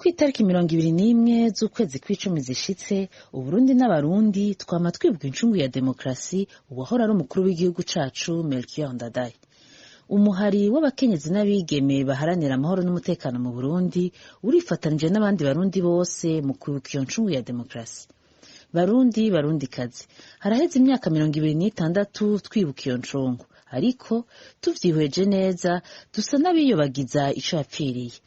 Uko itariki 21 z'ukwezi kw'icumi zishitse, Uburundi n'Abarundi twama twibuka incungu ya demokarasi, uwahora ari umukuru w'igihugu cacu Melchior Ndadaye. Umuhari w'abakenyezi n'abigeme baharanira amahoro n'umutekano mu Burundi urifatanije n'abandi Barundi bose mu kwibuka iyo ncungu ya demokarasi. Barundi, Barundikazi, haraheze imyaka 26 twibuka iyo ncungu, ariko tuvyihweje neza dusa n'abiyobagiza ico yapfiriye.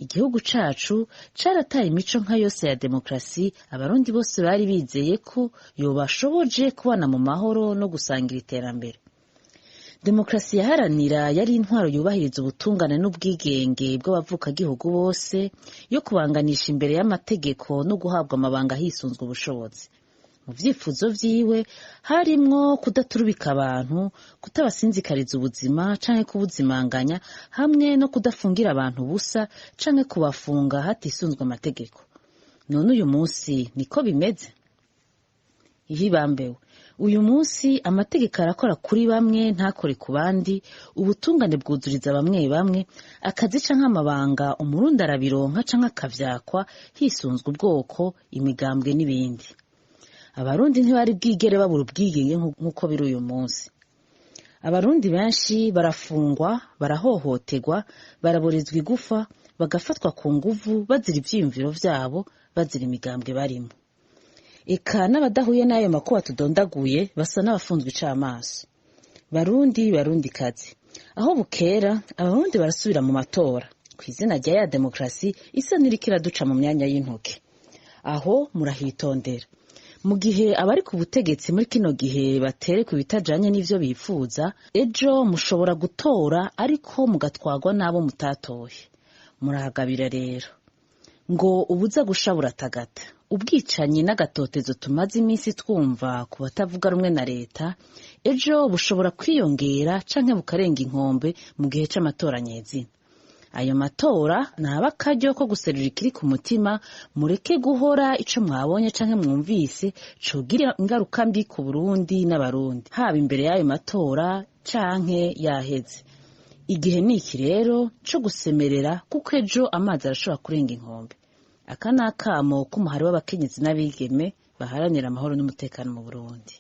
Igihugu cacu carataye imico nka yose ya demokarasi abarundi bose bari bizeye ko yobashoboje kubana mu mahoro no gusangira iterambere. Demokarasi yaharanira yari intwaro yubahiriza ubutungane n'ubwigenge bw'abavukagihugu bose, yo kubanganisha imbere y'amategeko no guhabwa amabanga hisunzwe ubushobozi. Mu vyifuzo vyiwe harimwo kudaturubika abantu, kutabasinzikariza ubuzima canke kubuzimanganya, hamwe no kudafungira abantu ubusa canke kubafunga hatisunzwe amategeko. None uyu munsi niko bimeze? Ihibambewe, uyu munsi amategeko arakora kuri bamwe ntakore ku bandi, ubutungane bwuzuriza bamwe bamwe, akazi canke amabanga umurundi arabironka canke akavyakwa hisunzwe ubwoko, imigambwe n'ibindi. Abarundi ntibari bwigere babura ubwigenge nk'uko biri uyu munsi. Abarundi benshi barafungwa, barahohoterwa, baraborezwa igufa, bagafatwa ku nguvu bazira ivyiyumviro vyabo, bazira imigambwe barimo. Eka n'abadahuye n'ayo makuba tudondaguye basa n'abafunzwe icamaso. Barundi, Barundikazi, aho bukera abarundi barasubira mu matora kw'izina rya ya demokarasi isa n'iriko iraduca mu myanya y'intoke. Aho murahitondera. Mu gihe abari ku butegetsi muri kino gihe baterekwa ibitajanye n'ivyo bifuza, ejo mushobora gutora ariko mugatwarwa n'abo mutatoye. Murahagabira rero. Ngo ubuza gusha buratagata. Ubwicanyi n'agatotezo tumaze iminsi twumva ku batavuga rumwe na leta, ejo bushobora kwiyongera canke bukarenga inkombe mu gihe c'amatora nyezina. Ayo matora ntaba akaryo ko guserura ikiri ku mutima, mureke guhora ico mwabonye canke mwumvise cogira ingaruka mbi ku Burundi n'Abarundi, haba imbere y'ayo matora canke yaheze. Igihe ni iki rero co gusemerera, kuko ejo amazi arashobora kurenga inkombe. Aka ni akamo k'umuhari w'abakenyezi n'abigeme baharanira amahoro n'umutekano mu Burundi.